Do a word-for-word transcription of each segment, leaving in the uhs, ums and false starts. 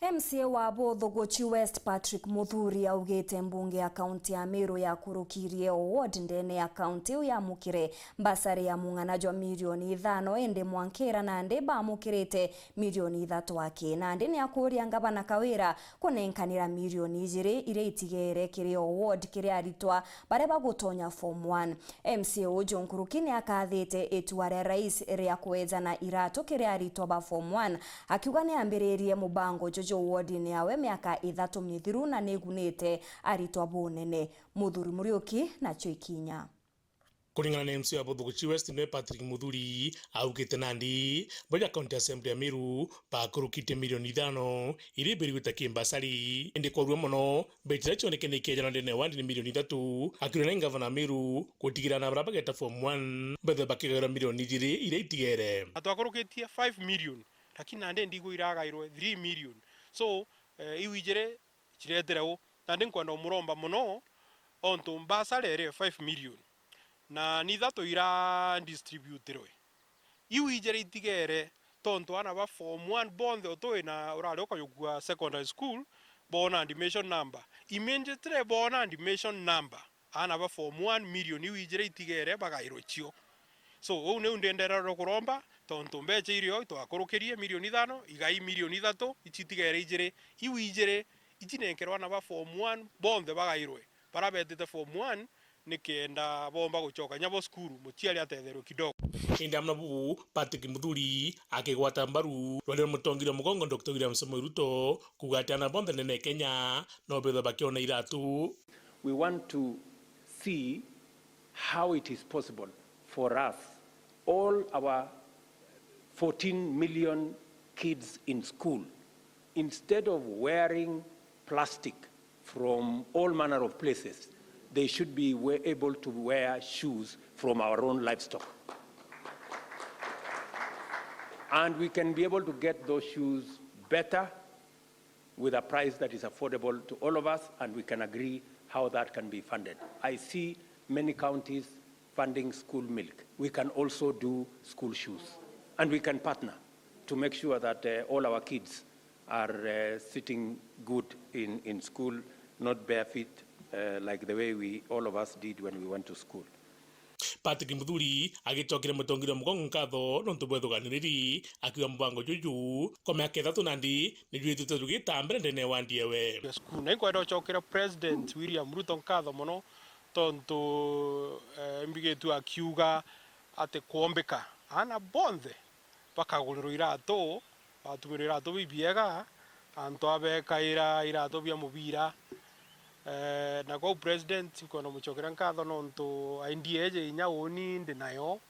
M C A wa Buthuguchi West Patrick Muthuri augite mbunge ya kaunti ya Meru yakurukirie o ward ndene ya kaunti iu yamukire mbasari ya mung'ana jwa milioni ithano, indi mwankira nandi bamukirite milioni ithatu aki. Nandi ni akuria ngavana Kawira kunenkanira milioni ijiri iria itigere kiri o ward kiri aritwa baria bagutonya form one. M C A uju nkuruki ni akathite itua ria rais ria kwejana iratu kiri aritwa ba form one, akiuga ni ambiririe mubango juju wodini yawe miaka ithatu mithiru na ni igunite aritwa bunene. Muthuri Muriuki nacio ikinya. Kuringana na M C A wa Buthuguchi West niwe Patrick Muthuri, augite nandi baria County Assembly ya Meru bakurukitie milioni ithano iria ibirigwite kimbasari, indi kwarua mono mbeca iria cionekene ikiejanwa ndene ya ward ni milioni ithatu, akiuria nai ngavana wa Meru gutigirana na baria bageta form one bethwe bakigairwa milioni ijiri iria itigere. Na twakurukitie five million, lakini nandi ndigwa iragairwe three million. So, eh, iu ijiri ciretere u? Nandi nkwenda umuromba mono, ontu mbasari iri five million, na ni ithatu ira distributirwe. Iu ijiri itigere, tontu aana ba form one bonthe utui na urari ukajukua secondary school, boona admission number. Immediately boona admission number, aana ba form one, million iu ijiri itigere bagairwe cio. So, uu niu ndienderere kuromba, tontu mbeca irio itwakurukirie milioni ithano, igai milioni ithatu, ici itigere ijiri. Iu ijiri, ici nenkerwe aana ba form one bonthe bagairwe. Baria betite form one, nikenda boomba gucoka inya bo cukuru, muciari atetherwe kidogo. Indi amwe na buu, Patrick Muthuri akigwata mbaru rwari rwa mutongeria mugongo Doctor William Samoei Ruto kuuga ati aana bonthe ndene ya Kenya no bethwe bakiona iratu. We want to see how it is possible for us, all our fourteen million kids in school, instead of wearing plastic from all manner of places, they should be we-, able to wear shoes from our own livestock. And we can be able to get those shoes better with a price that is affordable to all of us, and we can agree how that can be funded. I see many counties funding school milk. We can also do school shoes, and we can partner to make sure that, uh, all our kids are, uh, sitting good in, in school, not barefoot, uh, like the way we, all of us did when we went to school. Patrick Muthuri agicokeria mutongeria wa mugongo nkatho nontu bwa ithuganio riri, akiuga mubango juju kwa miaka ithatu nandi ni jwithitwe jugita mbere ndene ya wandi ewe. Cukuru. Na inkwenda gucokeria President William Ruto nkatho mono tontu, eh, mbigitue akiuga ati kwombika aana bonthe bakagurirwa iratu, batumirwa iratu bibiega, antu abekaira iratu bia mubira. Eh, na kwou President, nkwenda mucokeria nkatho nontu idea iji inya uuni ndi nayo.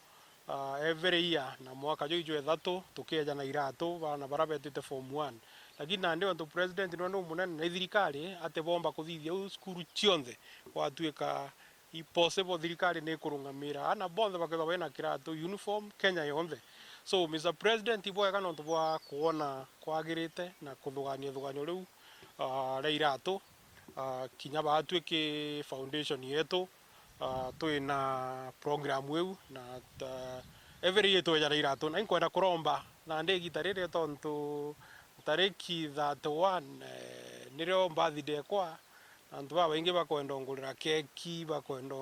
Ah, every year, na mwaka juu jwa ithatu, tukiejana iratu, baana baria betite form one. Lakini nandi ontu President niwe ni umunene na ithirikari, atibomba kuthithia uu cukuru cionthe, gwatuika impossible, thirikari ni ikurungamira aana bonthe bakethirwa bena kiratu, uniform, Kenya yonthe. So, Mister President, ibwega nontu bwa kwona kwagirite na kuthugania ithuganio riu, ah, ria iratu, ah, kinya baatwi ki foundation yetu, ah, twi na program iu, na ta, every year twejana iratu, na inkwenda kuromba nandi igita riri tontu ntariki thirty-one, eh, nirio birthday ekwa, antu babaingi bakwenda ungurira keki, bakwenda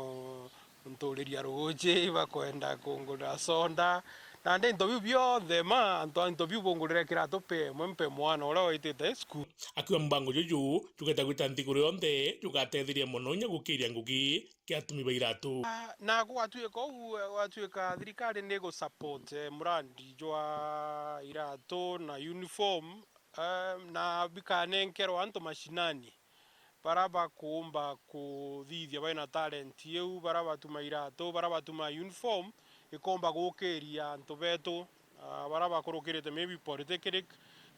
unturiria ruuji, bakwenda kungurira soda, nandi into biu bionthe ma, antu, into biu bungurire kiratu pe imwe mpe mwana uria waitite cukuru. Akiuga mubango juju jugeta gwita nthiguru yonthe, jugatetheria mono inya gukiria ngugi kia atumi ba iratu. Ah, na gwatuika uu, gwatuika thirikari ni igusupport, eh, murandi jwa iratu na uniform, eh, na bikanenkerwa antu mashinani, baria bakuumba kuthithia baina talent iu, baria batuma iratu, baria batuma uniform, ikoomba gukiria antu betu, ah, baria bakurukirite maybe polytechnic,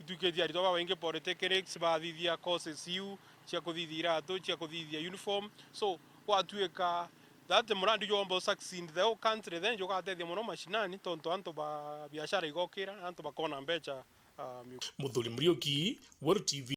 itwikite aritwa babaingi polytechnics, bathithia courses iu cia kuthithia iratu, cia kuthithia uniform. So, gwatuika that murandi jwomba u succeed the whole country, then jugatethia mono mashinani, tontu antu ba biashara igokira, antu bakona mbeca, ah, miu- Muthuri Muriuki, Weru T V.